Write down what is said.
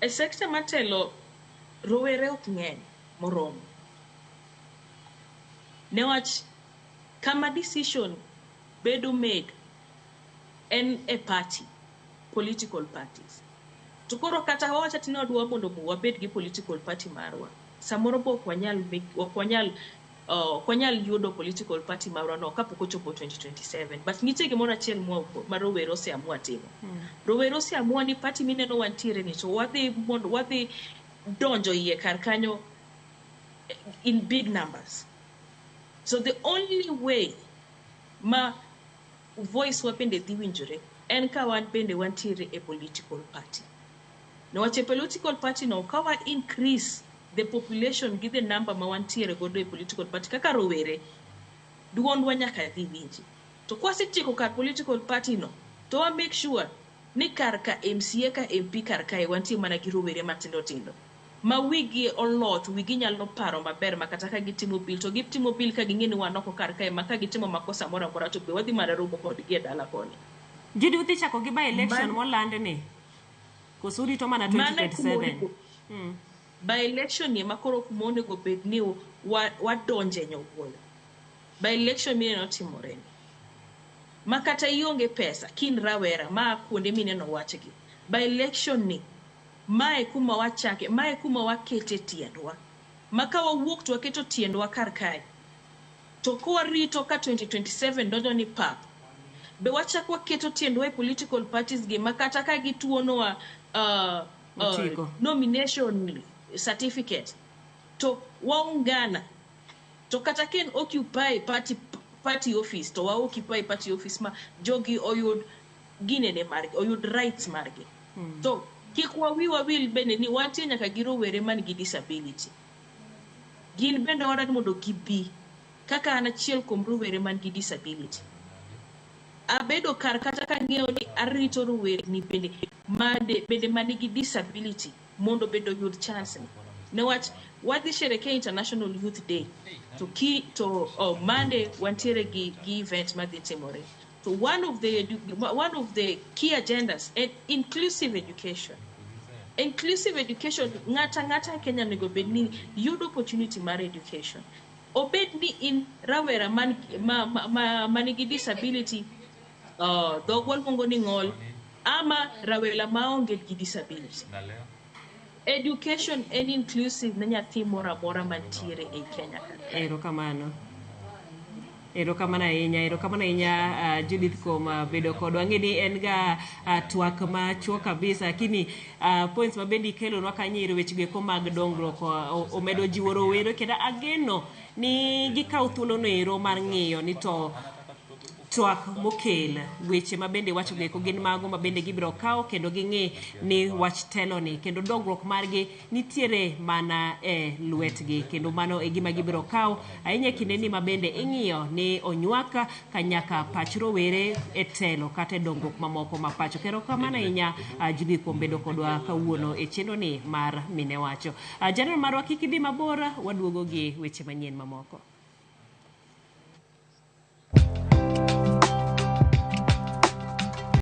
E sector mar telo, rowere ok ng'eny moromo. Newach kama decision bedo made en e party, political parties. To koro kata wawacha ni wadwa mondo wabed gi political party marwa, samoro be ok wanyal ok wanyal ok wanyal yudo political party marwa no kapok ochopo 2027. But nitie gimoro achiel ma rowere oseamua timo. Rowere oseamua ni party mineno wantiere ni to wadhi mondo wadhi donjo iye kar kanyo in big numbers. So the only way ma voice wa bende dhi winjore en ka wan bende wantiere e political party. Niwach e political party no ka wa increase the population gi the number ma wantiere godo e political party kaka rowere, duondwa nyaka dhi winji. To kwasetieko kar political party no, to wa make sure ni kar ka MCA ka MP kar kae wantie mana gi rowere matindo tindo ma wigi oloth, wigi nyalo paro maber ma kata ka gitimo bill to gitimo bill ka ging'e ni wan oko kar kae ma ka gitimo makosa moro amora to be wadhi mana romo kodgi e dala koni. Judy udhi chako gi by election moland ni koso urito mana Mano e kuma 2027? onego by election ni ema koro kuma onego bed ni wadonje nyowuoyo. By election mineno timore ni. Ma kata ionge pesa kin rawera ma kuonde mineno wachgi. By election ni mae kuma wachake, mae kuma wakete tiendwa. Ma ka wawuok to waketo tiendwa kar kae. To kwarito ka 2027 donjo ni pap, be wachak waketo tiendwa e political parties gi ma kata ka gituonowa Otiko. nomination certificate to waungana to kata ka en occupy party office to wa occupy party office ma jogi oyud ginene margi, oyud rights margi. To kik wawiwa wil bende ni wantie nyaka gi rowere man gi disability. Gin bende wadwaro mondo gibi kaka an achiel kuom rowere man gi disability. Abedo kar kata kang'eyo ni arito rowerni bende bende manigi disability mondo bende oyud chance ni. Newach wadhi sherekea International Youth Day to ki to oh, Monday wantiere gi event madhi timore. To one of the key agendas en inclusive education. Inclusive education ng'ata ng'ata e Kenya onego bed ni yudo opportunity mar education. Obed ni in rawera man, ma, ma, ma, manigi disability, dhogwa luongo ni ng'ol, ama rawera maonge gi disability. Education en inclusive ne nyathi moro amora mantiere ei Kenya ka. Erokamano. Erokamano ahinya, erokamano ahinya Judith kuom bedo kodwa. Ang'e ni en ga twak machuok kabisa, lakini points ma bende ikelonwa kanyo ero weche go eko mag dongruok omedo jiwo rowere kendo ageno ni gikaw thuolono ero mar ng'iyo ni to twak mokel weche ma bende iwacho go eko gin mago ma bende gibiro kawo kendo ging'i ni wach telo ni kendo dongruok margi nitiere mana e lwetgi kendo mano e gima gibiro kawo ahinya e kindeni ma bende ing'iyo ni onywak kanyaka pach rowere e telo kata e dongruok mamoko ma pacho. Erokamano ahinya Judith kuom bedo kodwa kawuono e chenro ni mar Mine Wacho. Janeno marwa kik idhi mabor, waduogo gi weche manyien mamoko.